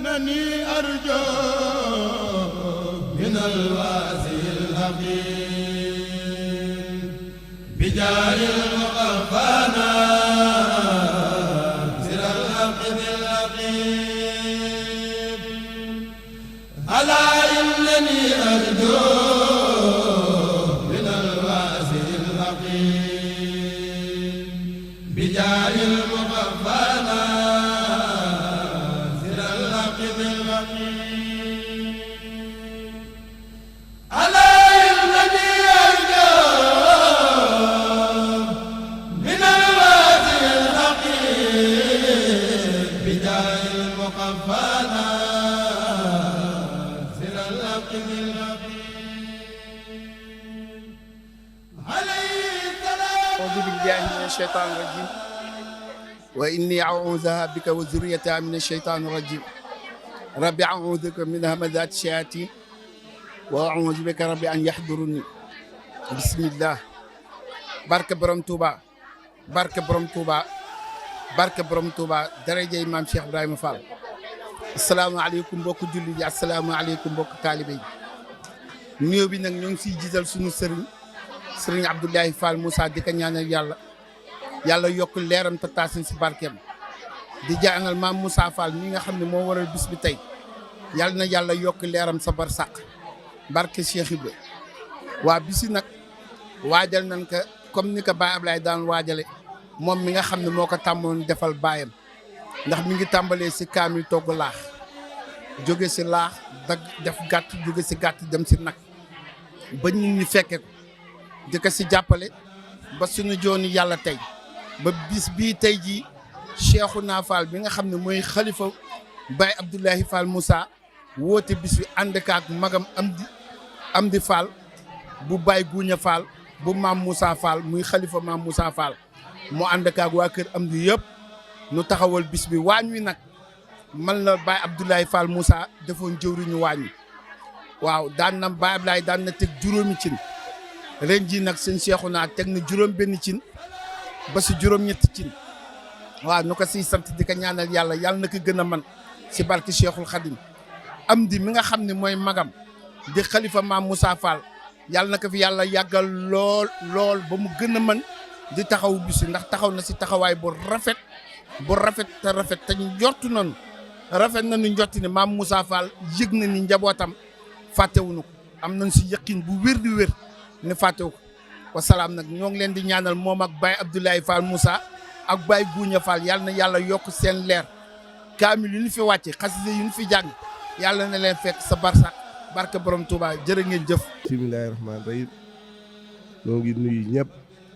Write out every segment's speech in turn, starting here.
إنني أرجو من الواسع الحكيم بجاه المقفانا سر الحق بالحقيم ألا إنني أرجو من الواسع الحكيم بجاه المقفانا سر الحق بالحقيم ألا إنني أرجو من الواسع الحكيم بجاه المقفانا سر الحق بالحقيم عليه السلام أعوذ بالله من الشيطان الرجيم وإني أعوذها بك وذريتها من الشيطان الرجيم ربي أعوذ بك من همزات الشياطين وأعوذ بك ربي أن يحضرني بسم الله barke borom Touba barke borom Touba barke borom Touba darajay maam Cheikh Ibrahima Fall asalaamaaleykum mbokku jullit yi asalaamaaleykum mbokku taalibe yi nuyoo bi nag ñoo ngi siy jiital suñu sëriñ Abdoulaye Fall Moussa di ko ñaanal yàlla yokk leeram te taasin si barkeem di jaanal maam Moussa Fall mi nga xam ne moo waral bis bi tey yàlla na yàlla yokk leeram sa bar sàq barke Cheikh Ibra waa bisi nag waajal nañ ko comme ni ko Baye Ablaye daan waajale moom mi nga xam ne moo ko tàmmoon defal baayam ndax mi ngi tàmbalee si kaamil togg laax jóge si laax def gàtt jóge si gàtt dem si nag ba nit ñi fekke ko di ko si jàppale ba suñu jooni yàlla tey ba bis bii tey jii Cheikhouna Fall bi nga xam ne mooy xalifa Baye Abdoulaye Fall Moussa woote bis bi ànd ak magam Amdi Fall bu Baye Guña Fall bu maam Moussa Fall muy xalifa maam Moussa Fall mu ànd ak waa kër Amdi yëpp nu taxawal bis bi waañ wi nag man la Baye Abdoulaye Fall Moussa defoon jëwriñu waañ wi waaw daan na Baye Abdoulaye daan na teg juróomi cin ren jii nag seen Cheikhouna teg na juróom benn cin ba si juróom ñetti cin waaw nu ko siy sant di ko ñaanal yàlla na ko gën a man si barke Cheikhul Khadim Amdi mi nga xam ne mooy magam di xalifa maam Moussa Fall yàlla na ko fi yàlla yàggal lool ba mu gën a mën di taxaw bisi ndax taxaw na si taxawaay bu rafet te njortu nañu rafet nañu njorti ne maam Moussa Fall yëg na ni njabootam fàttewuñu ko am nañ si yëqin bu wér di wér ne fàttewu ko wasalaam nag ñoo ngi leen di ñaanal moom ak Baye Abdoulaye Fall Moussa ak Baye Guña Fall yàlla na yàlla yokk seen leer kaamil yu ñu fi wàcce xasida yu ñu fi jàng yàlla na leen fekk sa barsax barke borom Touba jërë ngeen jëf. bismillaahi rahmaani rahiim ñoo ngi nuyu ñëpp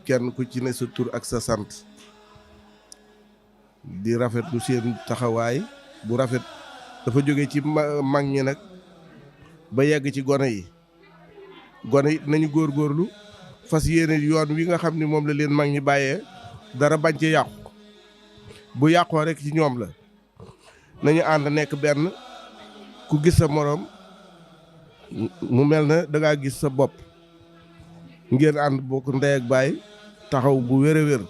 kenn ku ci ne sa tur ak sa sant di rafetlu seen taxawaay bu rafet dafa jóge ci mag ñi nag ba yegg ci gone yi nañu góorgóorlu fas yéene yoon wi nga xam ni moom la leen mag ñi bàyyee dara bañ ci yàqu bu yàqoo rek ci ñoom la nañu ànd nekk benn ku gis sa moroom mu mel na dangaa gis sa bopp ngeen ànd bokk ndey ak baay taxaw bu wér a wér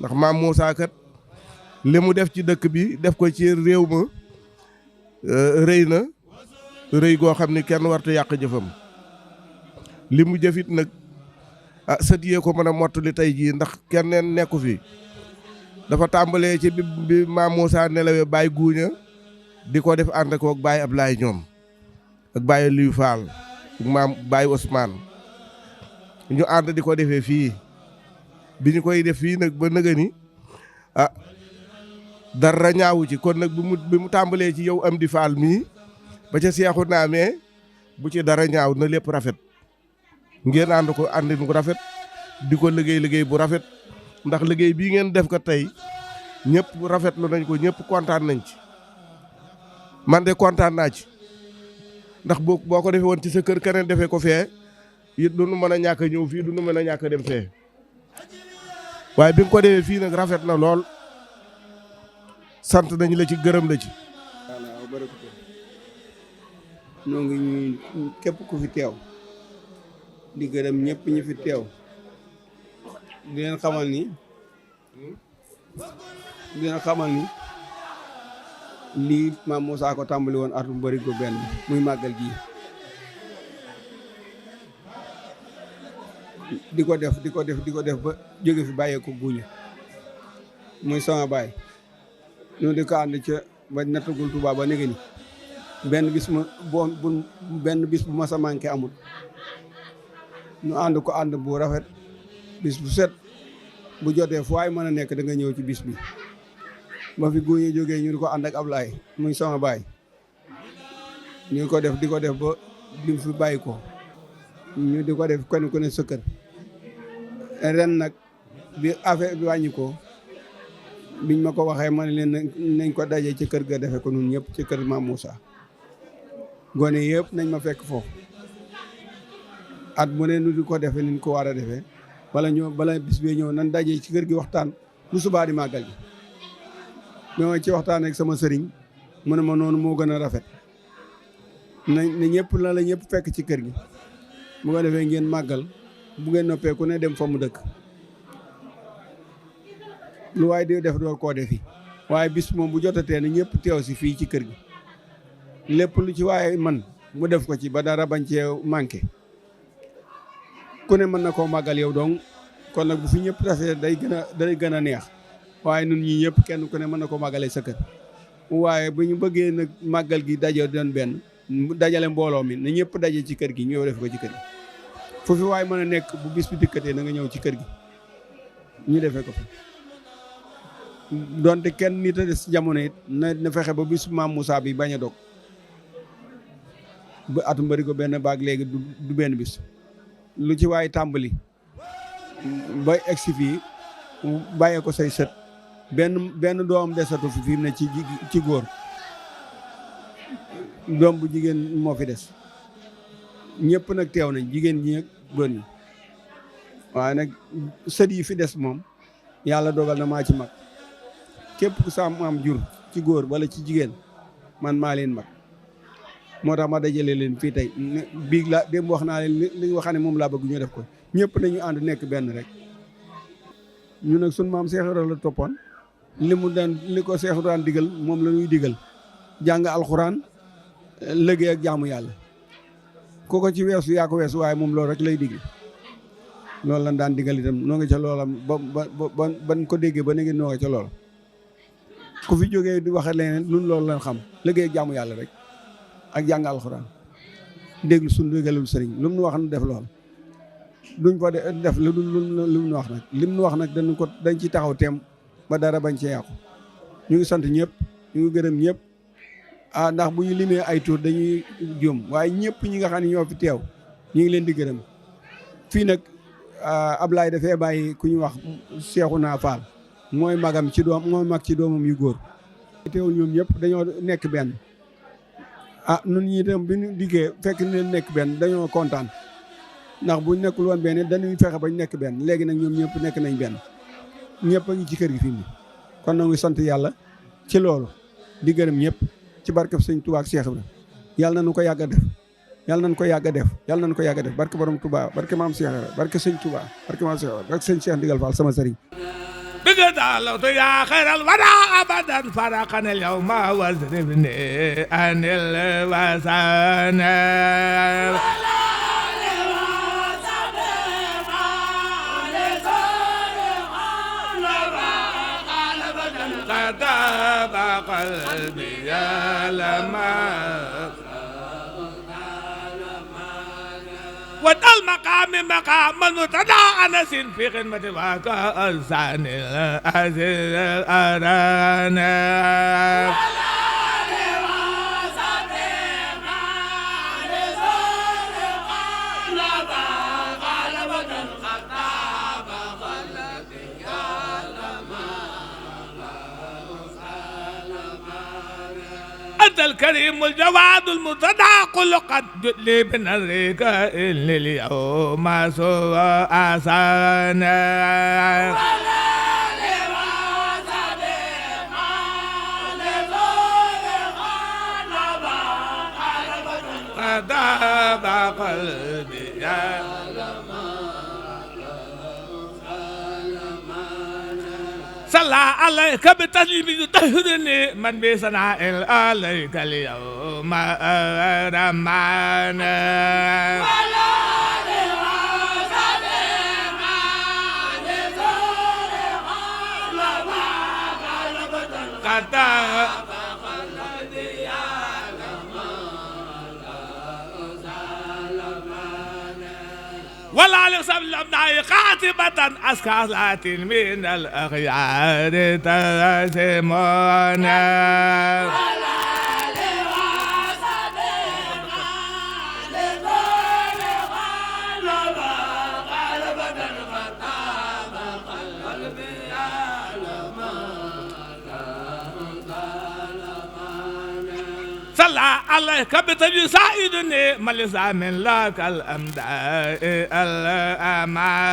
ndax maam Moussa kat li mu def ci dëkk bi def ko ci réew ma rëy na rëy goo xam ne kenn warta yàq jëfam li mu jëfit nag sët yee ko mën a mottali tey jii ndax kenn nekku fi dafa tàmbalee ci bi maam Moussa nelawee Baye Guña di ko def ànd ko ak Baye Ablaye ñoom ak Baye Liou Fall ak maam Baye Ousmane ñu ànd di ko defee fii bi ñu koy def fii nag ba nëga ni dara ñaawu ci kon nag bi mu tàmbalee ci yow Amdi Fall mii ba ca Cheikhouna mais bu ci dara ñaaw na lépp rafet ngeen ànd ko àndin bu rafet di ko liggéey bu rafet ndax liggéey bii ngeen def ko tey ñëpp rafetlu nañ ko ñëpp kontaan nañ ci man de kontaan naa ci ndax boo ko defee woon ci sa kër keneen defee ko fee it du nu mën a ñàkk a ñëw fii du nu mën a ñàkk a dem fee waaye bi nga ko defee fii nag rafet na lool sant nañ la ci gërëm la ci. waaw barakatu ñoo ngi ñuy képp ku fi teew di gërëm ñëpp ñi fi teew di leen xamal ni lii maam Moussa ko tàmbali woon atum bëri ko benn muy màggal gii di ko def ba jóge fi bàyyee ko guuña muy sama baay ñu di ko ànd ca ba nattagul Tuubaa ba néega ni benn bis bu ma sa manqué amul ñu ànd ko ànd bu rafet bis bu set bu jotee fu waay mën a nekk da nga ñëw ci bis bi ba fi guuña jógee ñu di ko ànd ak Ablaay muy sama baay ñu ko def di ko def ba lim fi bàyyi ko ñu di ko def kenn ku ne sa kër ren nag bi affaire bi wàññi ko biñ ma ko waxee ma ne leen nañ ko daje ci kër ga defe ko nun ñëpp ci kër Maam Moussa gone yëpp nañ ma fekk foofu at mu ne nu di ko defe niñ ko war a defee bala bis bee ñëw nan daje ci kër gi waxtaan lu subaa di màggal gi ñoo ci waxtaan ak sama sëriñ mu ne ma noonu moo gën a rafet na ñëpp la ñëpp fekk ci kër gi bu ko defee ngeen màggal bu ngeen noppee ku ne dem fa mu dëkk lu waaye di def door koo defi waaye bis moom bu jotatee ne ñëpp teew si fii ci kër gi lépp lu ci waaye man mu def ko ci ba dara bañ cee manqué ku ne mën na koo màggal yow donc kon nag bu fi ñëpp tasee day gën a neex waaye nun ñi ñëpp kenn ku ne mën na koo màggalee sa kër waaye bu ñu bëggee nag màggal gi daje doon benn dajale mbooloo mi na ñëpp daje ci kër gi ñëw def ko ci kër gi foofu waaye mën a nekk bu bis bi dikkatee na nga ñëw ci kër gi ñu defee ko fi donte kenn nit a des jamono it na fexe ba bis Maam Moussa bi bañ a dog ba atum bëri ko benn baag léegi du benn bis lu ci waay tàmbali ba egsi fii bàyyee ko say sët benn doom desatu fi mu ne ci góor doom bu jigéen moo fi des ñëpp nag teew nañ jigéen ñi ak góor ñi waaye nag sët yi fi des moom yàlla dogal na maa ci mag képp ku sa am jur ci góor wala ci jigéen man maa leen mag moo tax ma dajale leen fii tey biig la démb wax naa leen li nga xam ne moom laa bëgg ñu def ko ñëpp nañu ànd nekk benn rek ñu nag sun maam Seex Ibra la toppoon li ko Seex daan digal moom la ñuy digal jàng alxuraan liggéey ak jaamu yàlla ku ko ci weesu yaa ko weesu waaye moom loolu rek lay digal loolu lan daan digal itam noo ngi ca loolam ba ban ko déggee ba léegi noo ngi ca lool ku fi jógee di waxe leneen nun loolu lan xam liggéey ak jaamu yàlla rek ak jàng alxuraan déglu suñu digalul sëriñ lu mu nu wax na def lool duñ ko def lu mu nu wax nag lim nu wax nag dañ ci taxaw teem ba dara bañ cee yàqu ñu ngi sant ñëpp ñu ngi gërëm ñëpp ndax bu ñu limee ay tur dañuy juum waaye ñëpp ñi nga xam ne ñoo fi teew ñu ngi leen di gërëm fii nag Ablaye dafee bàyyi ku ñu wax Seexuna Faal mooy magam ci doom mooy mag ci doomam yu góor teewul ñoom ñëpp dañoo nekk benn nun ñi itam bi ñu diggee fekk ni leen nekk benn dañoo kontaan ndax buñ nekkul woon benn dañuy fexe bañ nekk benn léegi nag ñoom ñëpp nekk nañ benn ñëpp a ngi ci kër gi fii nii kon na ngi sant yàlla ci loolu di gërëm ñëpp ci barkeb Sëñ Tuubaa ak Seex Ibra yàlla nañu ko yàgg a def yàlla nañu ko yàgg a def yàlla nañu ko yàgg a def barke borom Tuubaa barke maam Seex Ibra barke Sëñ Tuubaa barke maam Seex Ibra barke Sëñ Cheikh Ndigal Fall sama sëriñ بقدالة يا خير الورى أبدا فرقنا اليوم واصرفني عن الوثن قد قلبي يا لما ودال مقام المتدى أنس في خدمة وكأسان الأزل الأرانا أنت الكريم الجواد المتدى قل قد لي بنظرك إن اليوم سوى أسانا قد قلبي يا صلى عليك بتسليم أهدني من بصناع عليك اليوم رمانا قد ولا لسلمنا قاتبة أسكالات من الأخيار تسمونا صلى عليك بطبي سائدني ملزا من لك الأمداء الأمانة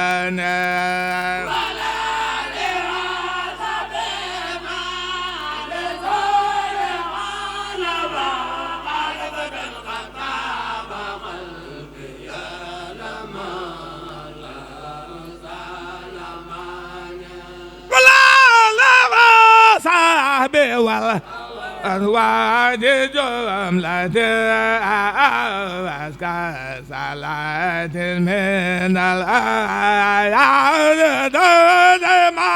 ولا صاحبي والله أزواج جملة أزكى صلاة من الآيات تدمعنا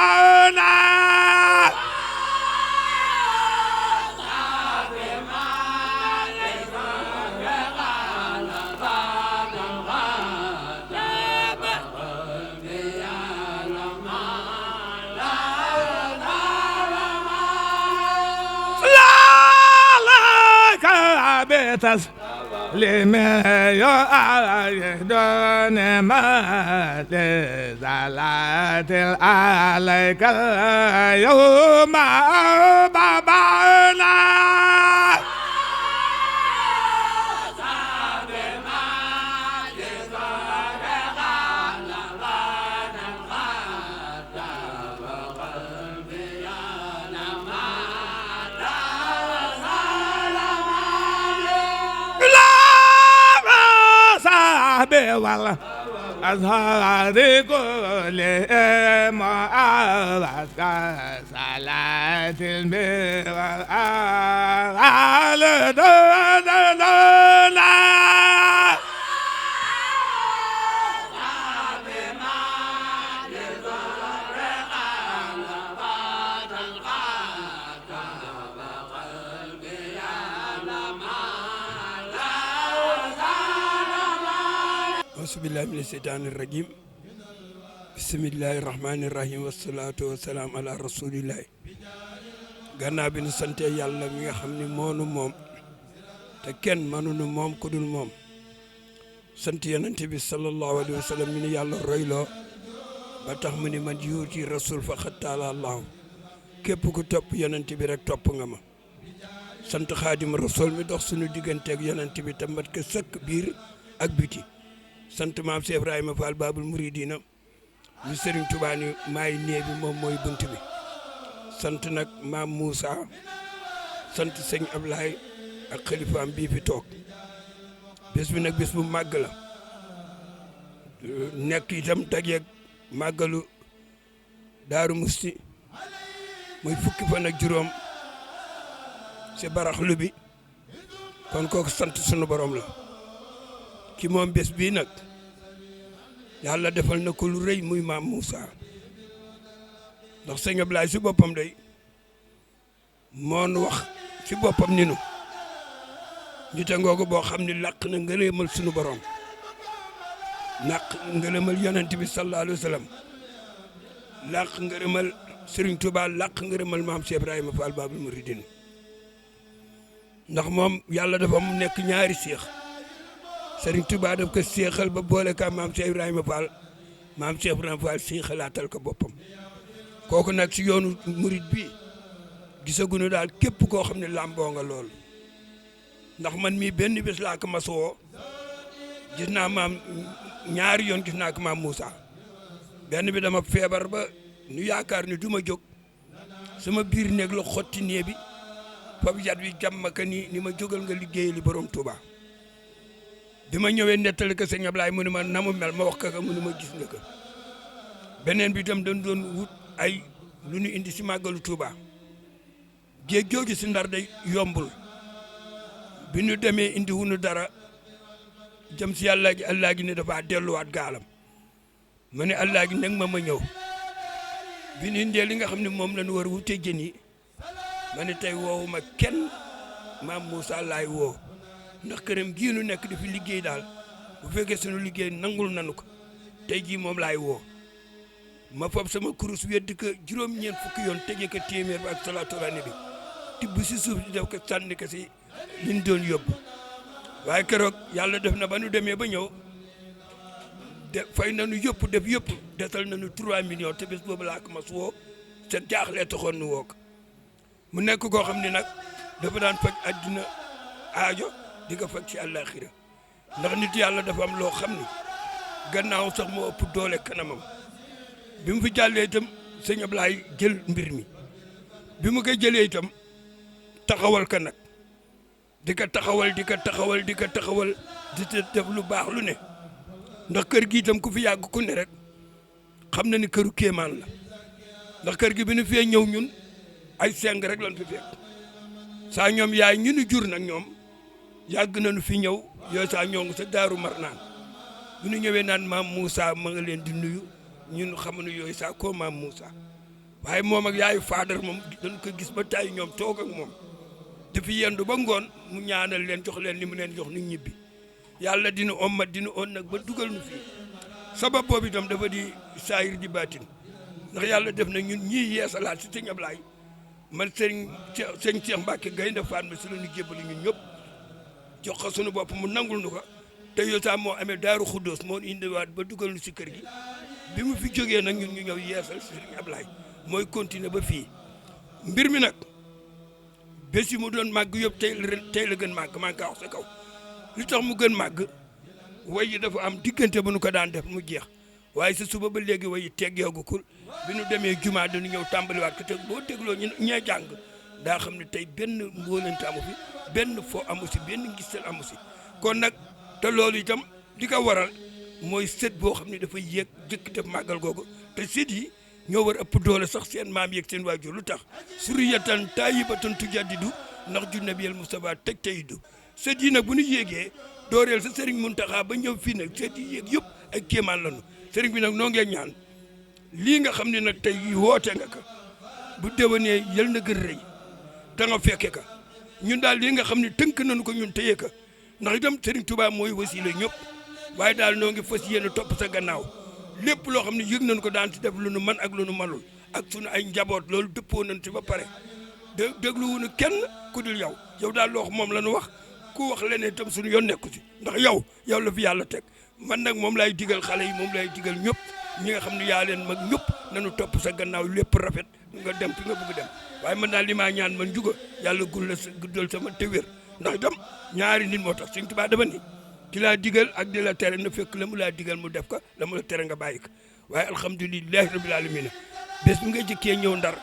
تسليم يعيدون ما لزلات عليك اليوم بابانا والله أزهار كل ما أبقى صلاة المغرب على دوننا bismillahi mina seytaani rajim bismillahi rahmaani rahim wasalaatu wasalaam ala rasulillahi gannaaw bi nu sante yàlla mi nga xam ne moonu moom te kenn mënunu moom ku dul moom sant yonent bi sallallahu alayhi wa sallam mi ni yàlla royloo ba tax mu ni man yuuti rasul fa xattaala allahu képp ku topp yonent bi rek topp nga ma sant xaadim rasul mi dox suñu digganteeg yonent bi te mat ko sëkk biir ak biti sant maam Cheikh Ibrahima Fall Babul Mouridina ñu Serigne Touba ni maay nee bi moom mooy bunt bi sant nag maam Moussa sant sëñ Ablaye ak xalifaam bii fi toog bés bi nag bés bu màgg la nekk itam dajeeg màggalu Daaru Musti muy fukki fan ak juróom ci baraxlu bi kon kooku sant sunu borom la ki moom bés bii nag yàlla defal na ko lu rëy muy maam Moussa ndax sëñ Ablaye si boppam day moon wax si boppam ni nu ñu te ngoogu boo xam ne làq na ngërëmal sunu borom làq ngërëmal yonent bi sallallahu alayhi wa sallam làq ngërëmal Serigne Touba làq ngërëmal maam Cheikh Ibrahima Fall Babul Mouridine ndax moom yàlla dafa mu nekk ñaari seex Serigne Touba daf ko seexal ba boole ka maam Cheikh Ibrahima Fall maam Cheikh Ibrahima Fall seexalaatal ko boppam kooku nag si yoonu murid bi gisaguñu daal képp koo xam ne làmboo nga lool ndax man mii benn bés laa ko masoo gis naa maam ñaari yoon gis naa ko maam Moussa benn bi dama feebar ba nu yaakaar ni du ma jóg sama biir néeg la xotti nee bi fab yat wi jàmm ka ni ma jógal nga liggéey li borom Touba bi ma ñëwee nettali ko sëñ Ablaye mu ne ma na mu mel ma wax ko mu ne ma gis nga ko beneen bi itam dañ doon wut ay lu ñu indi si màggalu Touba géej googu si Ndar day yombul bi ñu demee indi wuñu dara jëm si Allah gi ne dafa delluwaat gaalam ma ne Allah gi nag ma ñëw bi ñu indee li nga xam ne moom lañu war a wute jën yi ma ne tey woowuma kenn maam Moussa laay woo ndax këram gii nu nekk di fi liggéey daal bu fekkee sunu liggéey nangul nanu ko tey jii moom laay woo ma fab sama kurus weddi ko juróom-ñeent fukki yoon tege ko téeméer ba ak salaatu ala nabi tibb si suuf di def ko sànni ko si liñ doon yóbbu waaye keroog yàlla def na ba nu demee ba ñëw fay nañu yëpp def yëpp desal nañu 3 millions te bés boobu laa ko mas woo seen jaaxlee taxoon nu woo ko mu nekk koo xam ne nag dafa daan faj àddina aajo di ko faj ci àllaaxira ndax nit yàlla dafa am loo xam ni gannaaw sax moo ëpp doole kanamam bi mu fi jàllee itam sëñ Ablaye jël mbir mi bi mu koy jëlee itam taxawal ka nag di ko taxawal di def lu baax lu ne ndax kër gi itam ku fi yàgg ku ne rek xam na ni këru kéemaan la ndax kër gi bi nu fee ñëw ñun ay seng rek lañ fi fekk saa ñoom yaay ñu nu jur nag ñoom yàgg nañu fi ñëw yooyu saa ñoo ngi sa Daaru Marnaan bu ñu ñëwee naan maam Moussa ma nga leen di nuyu ñun xamuñu yooyu saa ko maam Moussa waaye moom ak yaayu faadar moom dañ ko gis ba tay ñoom toog ak moom dafi yendu ba ngoon mu ñaanal leen jox leen li mu leen jox ni ñibbi yàlla dina ommat dina on nag ba dugal nu fii sabab boobu itam dafa di saayir di baatin ndax yàlla def na ñun ñii yeesalaat si sëñ Ablaye man sëñ Cheikh Mbacke Gaynde Fatma si la ñu jébbali ñun ñëpp jox ko sunu bopp mu nangul nu ko te yow sax moo amee Daaru Xuddoos moo indiwaat ba dugal nu si kër gi bi mu fi jógee nag ñun ñu ñëw yeesal si sëñ Ablaye mooy continuer ba fii mbir mi nag bés yi mu doon màgg yëpp tey la gën màgg maa ngi kaa wax sa kaw li tax mu gën màgg way yi dafa am diggante bu nu ko daan def mu jeex waaye sa suba ba léegi way yi teggeegukul bi nu demee jumaa dañu ñëw tàmbaliwaat ko te boo dégloo ñu ñee jàng daa xam ne tey benn mbóolante amu fi benn fo amu si benn ngistal amu si kon nag te loolu itam li ko waral mooy sët boo xam ne dafa yéeg jëkk def màggal googu te sët yi ñoo war ëpp doole sax seen maam yeeg seen waajur lu tax suriyatan tayyibatan tujaddidu ndax ju nabiyal Mustafa teg tayidu sët yi nag bu ñu yéegee dooreel sa sëriñ Muntaxa ba ñëw fii nag sët yi yéeg yëpp ay kéemaan lañu sëriñ bi nag noo ngee ñaan lii nga xam ne nag tey woote nga ko bu déwénee yal na gën rëy te nga fekke ka ñun daal lii nga xam ne tënk nañu ko ñun téye ka ndax itam sëriñ Tuubaa mooy wasiila ñëpp waaye daal noo ngi fas yéene topp sa gannaaw lépp loo xam ne yëg nañu ko daan ci def lu nu man ak lu nu manul ak sunu ay njaboot loolu dëppoo nañ ci ba pare dégluwuñu kenn ku dul yow daal loo wax moom la ñu wax ku wax leneen itam suñu yoon nekku ci ndax yow la fi yàlla teg man nag moom lay digal xale yi moom lay digal ñëpp ñi nga xam ne yaa leen mag ñëpp nañu topp sa gannaaw lépp rafet nga dem fi nga bëgg dem waaye man daal li maa ñaan man juga yàlla guddal sama te wér ndax itam ñaari nit moo tax Sëñ Tuubaa dafa ni ki laa digal ak di la tere na fekk la mu laa digal mu def ko la mu la tere nga bàyyi ko waaye alhamdulilahi rabbil alamin bés bi nga jëkkee ñëw Ndar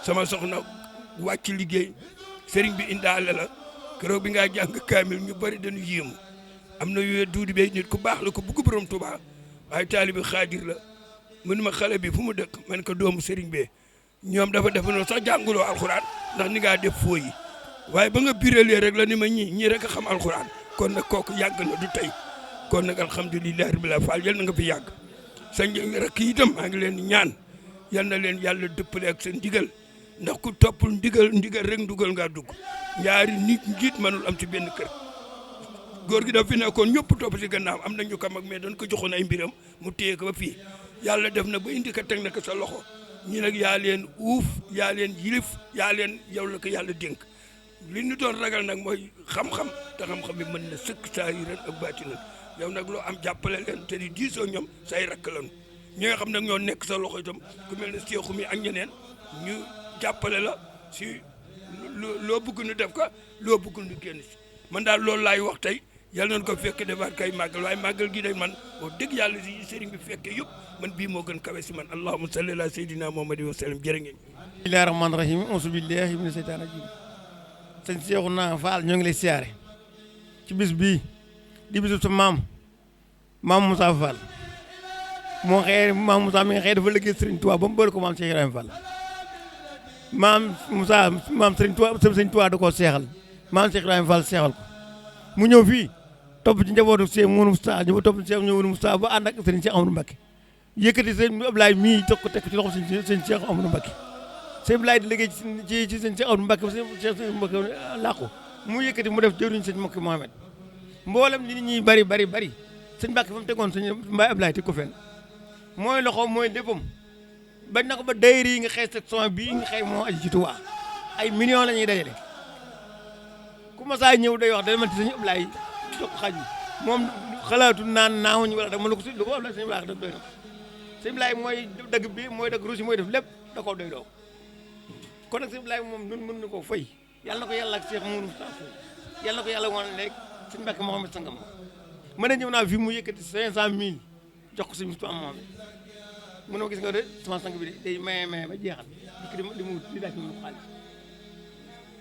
sama soxna wàcc liggéey sëriñ bi indaale la keroog bi ngaa jàng kaamil ñu bari dañu yéemu am na yooyu duudi bee nit ku baax la ko bugg borom Tuubaa waaye taalibi xaadir la mënu ma xale bi fu mu dëkk man ko doomu sëriñ bee ñoom dafa defe noonu sax jànguloo alxuraan ndax ni ngaa def foo yi waaye ba nga biralee rek la ni ma ñii rek a xam alxuraan kon nag kooku yàgg na du tey kon nag alhamdulilahi rabbil alamin Fall yal na nga fi yàgg sa rakk yi itam maa ngi leen di ñaan yal na leen yàlla dëppale ak seen ndigal ndax ku toppul ndigal rek ndugal ngaa dugg ñaari njiit mënul am ci benn kër góor gi daf fi nekkoon ñëpp topp ci gannaaw am na ñu ko mag mais dañ ko joxoon ay mbiram mu téye ko ba fii yàlla def na ba indi ko teg na ko sa loxo ñi nag yaa leen uuf yaa leen yilif yaa leen yow la ko yàlla dénk li ñu doon ragal nag mooy xam-xam te xam-xam bi mën na sëkk saa yi ren ak baati nag yow nag loo am jàppale leen te di diisoo ñoom say rakk lañu ñi nga xam nag ñoo nekk sa loxo itam ku mel ne seexu mi ak ñeneen ñu jàppale la si loo bëgg nu def ko loo bëgg nu génn si man daal loolu laay wax tey yàlla nañu ko fekk defaat kay màggal waaye màggal gi day man wax dëgg yàlla si sëriñ bi fekkee yëpp man bii moo gën kawe si man allahumma salli ala sayyidina muhammadin wa sallam jërë ngeen bismillahi rahmaani rahim auzu billahi mina seytaani rajim sëñ Seexuna Faal ñoo ngi lay siyaare ci bis bii di bisu sa maam Moussa Fall moo xëy maam Moussa mi nga xëy dafa liggéey Sëriñ Tuubaa ba mu bëri ko maam Cheikh Ibrahima Fall maam Moussa maam Serigne Touba da koo seexal maam Cheikh Ibrahima Fall seexal ko mu ñëw fii topp ci njabootu Cheikh Mouhamadou Moustapha ñu topp ci Cheikh Mouhamadou Moustapha ba ànd ak Serigne Cheikh Amadou Mbacké yëkkati Serigne Ablaye mii toog ko teg ci loxo Serigne Cheikh Amadou Mbacké Serigne Ablaye di liggéey ci Serigne Cheikh Amadou Mbacké Cheikh Mbacké làqu mu yëkkati mu def jëriñ Serigne Mbacké Mohamed mboolem li nit ñi bari Serigne Mbacké fa mu tegoon Serigne Mbaye Ablaye teg ko fenn mooy loxo mooy léppam bañ na ko ba dayri yi nga xëy section bii nga xëy moo aji ci Touba ay millions la ñuy dajale ku ma saa ñëw day wax day man ci Serigne Ablaye jox xaj moom xalaatu naan naawuñu wala da ma lu ko Ablaye Serigne Ablaye da doy na Serigne Ablaye mooy dëgg bi mooy dëgg ruusi mooy def lépp da koo doy doo kon nag Serigne Ablaye moom nun mën na koo fay yàlla na ko yàlla ak Cheikh Mouhamadou Moustapha yàlla na ko yàlla woon léegi Serigne Mbacké Mohamed sangam mën na ñëw naa fi mu yëkkati 500 000 jox ko Serigne Moustapha Mohamed mu ne ma gis nga de sama sang bi day maye ba jeexal di mu li daal ci mu xaalis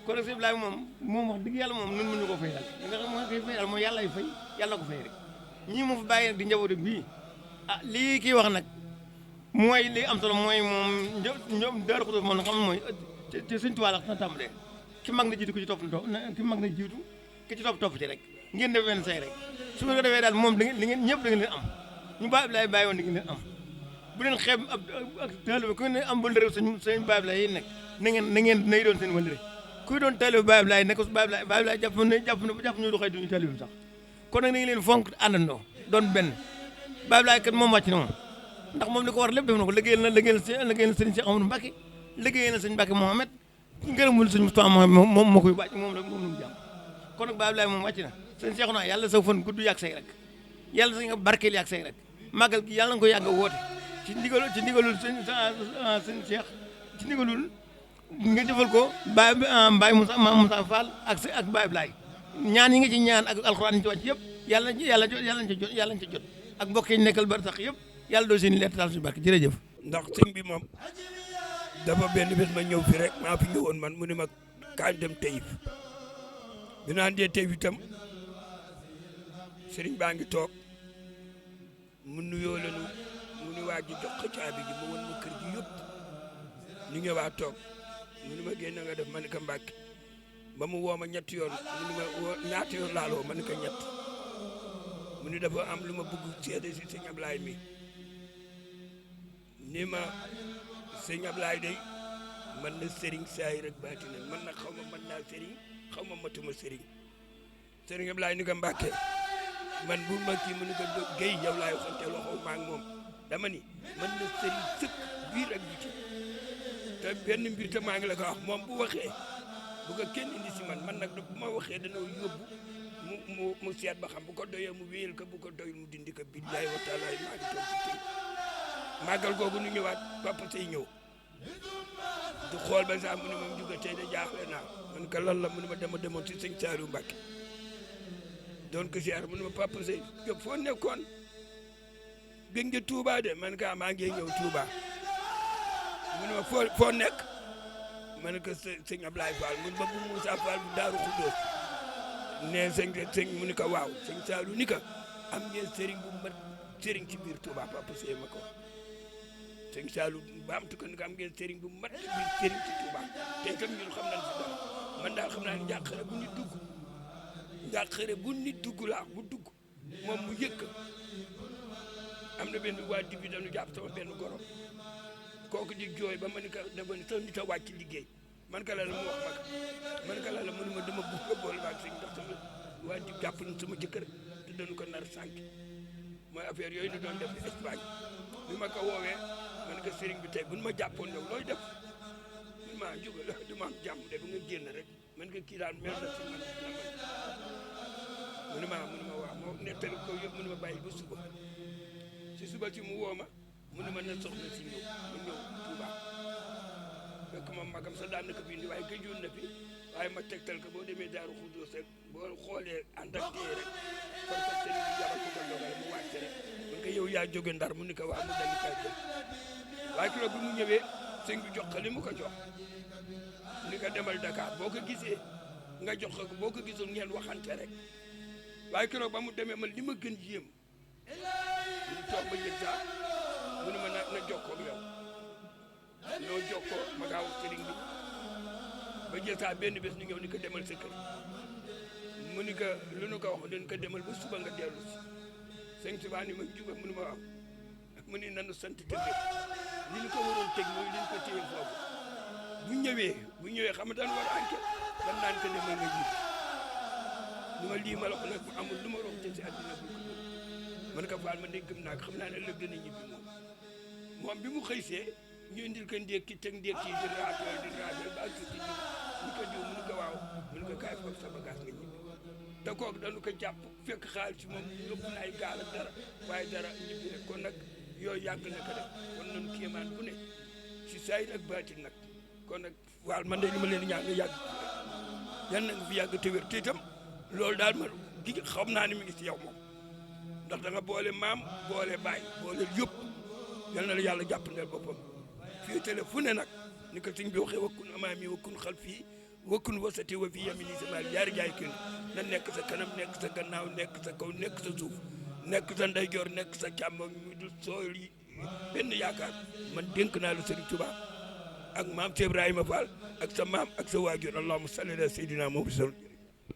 kon nag Serigne Ablaye moom wax dëgg yàlla moom nun mën ñu ko fay daal li nga xam moo koy fay daal mooy yàlla fay yàlla ko fay rek ñii moom fa bàyyi nag di njaboot bii lii kii wax nag mooy li am solo mooy moom ñoom Daaru Xudoos moom nga xam ne mooy ci Sëñ Tuubaa la na tàmbalee ki mag na jiitu ku ci topp ki mag na jiitu ki ci topp ci rek ngeen def benn say rek su ko defee daal moom da ngeen ñëpp da ngeen leen am ñu Baay Ablaye bàyyi woon da ngeen leen am bu leen xeeb ak taalibe ku ngeen am ba réew sëñ Baay Ablaye yi nekk na ngeen nay doon seen wëllëre kuy doon taalibe Baay Ablaye nekk Baay Ablaye jàpp ñu du xëy duñu taalibe sax kon nag na ngeen leen fonk àndandoo doon benn Baay Ablaye kat moom wàcc na moom ndax moom li ko war lépp def na ko liggéeyal na sëriñ Cheikh Amadou Mbacké liggéeyal na sëñ Mbacké Mohamed ngërëmul sëñ Moustapha Mohamed moom moo koy wàcc moom la mu jàmm kon nag Baay Ablaye moom wàcc na sëñ Cheikh naa yàlla sa fan gudd yàgg say rek yàlla sa nga barkeel yàgg say rek màggal gi yàlla nga ko yàgg a woote ci ndigalul sëñ Cheikh ci ndigalul nga jëfal ko Baye Moussa Fall ak Baye Ablaye ñaan yi nga ci ñaan ak alxuraan yi ci wàcc yëpp yàlla nañ ci jot ak mbokk yi nekkal bar sax yëpp yàlla doo seen i lettre taal suñu barke jërëjëf. ndax sëñ bi moom dafa benn bés ma ñëw fi rek maa fi ñëwoon man mu ne ma kañ dem Taïf bi naan dee Taïf itam sëriñ baa ngi toog mu nuyoo la mu ni waa ji jox ko caabi ji ma won ma kër gi yëpp ñu ñëwaat toog mu ni ma génn nga def ma ne ko Mbàkke ba mu woo ma ñetti yoon mu ni ma ñaata yoon laaloo ma ne ko ñett mu ni dafa am lu ma bëgg seede si sëñ Ablaye mi ni ma sëñ Ablaye day man na sëriñ saay rek baatina man na xaw ma mën naa sëriñ xaw ma matuma sëriñ Ablaye ni ko Mbàkke man bu ma kii mu ni ko Guèye yow laay waxante loxo maa ngi moom dama ni man na sëriñ sëkk biir ak biti te benn mbir te maa ngi la ko wax moom bu waxee bu ko kenn indi si man nag bu ma waxee dana yóbbu mu seet ba xam bu ko doyee mu wéyal ko bu ko doyul mu dindi ko billahi wa taala maa ngi toog ci tey màggal googu nu ñëwaat papa say ñëw du xool ba sax mu ne moom juga tey da jaaxle naa man ko lan la mu ne ma demoon ci sëñ Saliou Mbacké doon ko siyaar mu ne ma papa say jóg foo nekkoon bëgg nga Touba de man ka maa ngi ñëw Touba mu ne ma foo nekk man ko sëñ Ablaye Fall mun ba bu Moussa Fall bu Daaru Xudoos ne sëñ mu ni ko waaw sëñ Saliou ni ko am ngeen sëriñ bu mat sëriñ ci biir Touba papa say ma ko sëñ Saliou baamtu ko ni ko am ngeen sëriñ bu mat biir sëriñ ci Touba te itam ñun xam nañ si dara man daal xam naa ne njàqare bu nit dugg laa bu dugg moom mu yëkk am na benn waa dibi dañu jàpp sama benn goro kooku di jooy ba ma ni ko dafa ni sax nit a wàcc liggéey man ka la mu wax man ka la mu ni ma dama bugg a boole waag sëñ ndax sama waa di jàpp nañ sama jëkkër te dañu ko nar sànq mooy affaire yooyu ñu doon def Espagne bi ma ko woowee man ko sëriñ bi tey bu ñu ma jàppoon yow looy def man maa jóge la du ma am jàmm de bu nga génn rek man ko kii daal mel na si man mu ne ma waaw moo nettali ko yëpp mu ne ma bàyyi ba suba si suba ci mu woo ma mu ne ma na soxna si ñëw mu ñëw Touba fekk moom magam sa daan na ko fi indi waaye gëjoon na fi waaye ma tegtal ko boo demee Daaru Xudoos rek boo xoolee ànd ak tey rek kon sax sëriñ bi yabal ko ko dogal mu wàcce rek mun ko yow yaa jóge Ndar mu ni ko waaw mu dali kay jël waaye kilo bi mu ñëwee sëñ bi jox ko li mu ko jox ni ko demal Dakar boo ko gisee nga jox ko boo ko gisul ngeen waxante rek waaye kilo ba mu demee man li ma gën yéem ñu toog ba yëg saa mu ne ma na jokkoo ak yow ñoo jokkoo ma gaaw sëriñ bi ba jësaa benn bés ñu ñëw ni ko demal sa kër mu ni ko lu nu ko wax dañ ko demal ba suba nga dellu si sëñ Tuubaa ni ma juga mu ni ma wax mu ni nanu sant tëgg li ñu ko waroon teg mooy li ñu ko téye foofu bu ñëwee xam nga dañu war a enquête dan naan ko demal nga ji lu ma lii ma la ko nag bu amul lu ma rox te si àddina bu ko man ko faal ma de gëm naa ko xam naa ne ëllëg dana ñibbi moom bi mu xëysee ñu indil ko ndékki teg ndékki di raafeel ba ak si di ñu ko diw mu ni ko waaw mu ni ko kaay foofu sa bagage nga ñibbi te kooku dañu ko jàpp fekk xaalis ci moom yóbbu na ay gaal ak dara waaye dara ñibbi rek kon nag yooyu yàgg na ko def kon nañu kéemaan bu ne si saayir ak baatin nag kon nag waal man de li ma leen ñaan nga yàgg yan na nga fi yàgg te wér te itam loolu daal ma gi xam naa ni mi ngi si yow moom ndax da nga boole maam boole baay boole yëpp yal na la yàlla jàppandeel boppam fii télé fu ne nag ni ko sëñ bi waxee wakkun amaami wakkun xalfi wakkun wasati wa fi yamini sama yaari jaay kenn na nekk sa kanam nekk sa gannaaw nekk sa kaw nekk sa suuf nekk sa ndeyjoor nekk sa càmmoñ ñu du sooy benn yaakaar man dénk naa la Sëriñ Tuubaa ak maam Cheikh Ibrahima Fall ak sa maam ak sa waajur allahumma salli ala sayyidina Muhammad